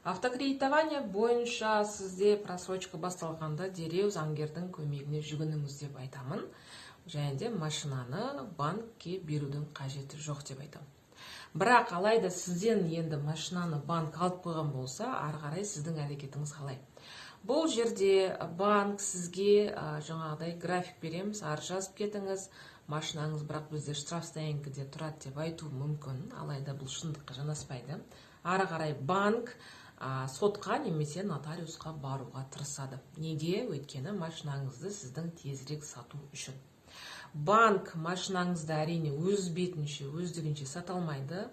Автокредитование бойынша сізде просрочка басталғанда, дереу заңгердің көмегіне жүгініңіз деп айтамын және де машинаны банкке берудің қажеті жоқ деп айтамын. Бірақ алайда сізден енді машинаны банк алып қойған болса, ары қарай сіздің әрекетіңіз қалай? Бұл жерде банк сізге жаңағыдай график береміз, арыз жазып кетіңіз, машинаңыз бірақ бізде штрафстоянкада тұрады деп айтуы мүмкін. Алайда бұл шындыққа жанаспайды. Ары қарай банк сотқа немесе нотариусқа баруға тырысады. Неге? Өйткені машинаңызды сіздің тезірек сату үшін. Банк машинаңызды, әрине, өз бетінше, өздігінше сата алмайды.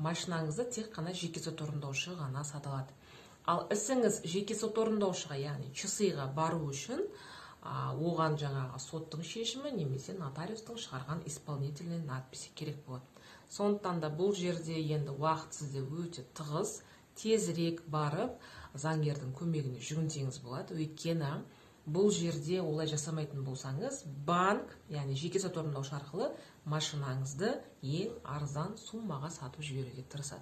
Машинаңызды тек қана жеке сот орындаушы ғана сата алады. Ал ісіңіз жеке сот орындаушыға, яғни ЧСИ-ға бару үшін оған жаңағы соттың шешімі немесе нотариустың шығарған исполнительный надписи керек болады. Сондықтан да бұл жерде енді уақыт сізде өте тығыз. Тезірек барып заңгердің көмегіне жүгінсеңіз болады. Өйткені бұл жерде олай жасамайтын болсаңыз, банк, яғни жеке сот орындаушы арқылы машинаңызды ең арзан суммаға сатып жіберуге тырысады.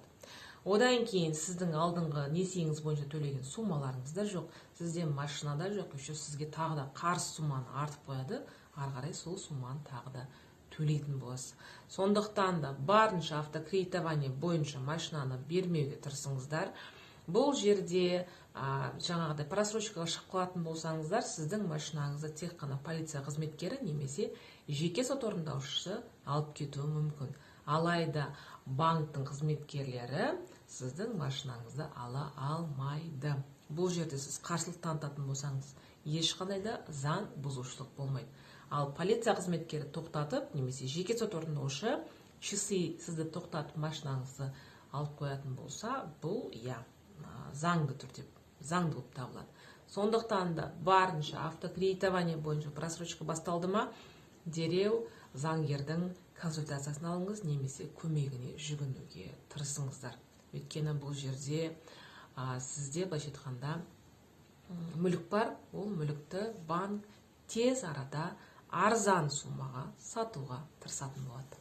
Одан кейін сіздің алдыңғы несиеңіз бойынша төлеген суммаларыңыз да жоқ, сізде машина да жоқ, еще сізге тағы да қарыз сумманы артып қояды. Ары қарай сол сумманы тағы да төлейтін боласыз. Сондықтан да барынша автокредитование бойынша машинаны бермеуге тырысыңыздар. Бұл жерде жаңағыдай просрочкаға шығып қалатын болсаңыздар, сіздің машинаңызды тек қана полиция қызметкері немесе жеке сот орындаушысы алып кетуі мүмкін. Алайда банктің қызметкерлері сіздің машинаңызды ала алмайды. Бұл жерде сіз қарсылық танытатын болсаңыз, ешқандай да заң бұзушылық болмайды. Ал полиция қызметкері тоқтатып немесе жеке сот орындаушы, ЧСИ сізді тоқтатып, машинаңызды алып қоятын болса, бұл, иә, заңды түрде заңды болып табылады. Сондықтан да барынша автокредитование бойынша просрочка басталды ма, дереу заңгердің консультациясын алыңыз немесе көмегіне жүгінуге тырысыңыздар. Өйткені бұл жерде сізде, былайша айтқанда, мүлік бар. Ол мүлікті банк тез арада арзан суммаға сатуға тырысатын болады.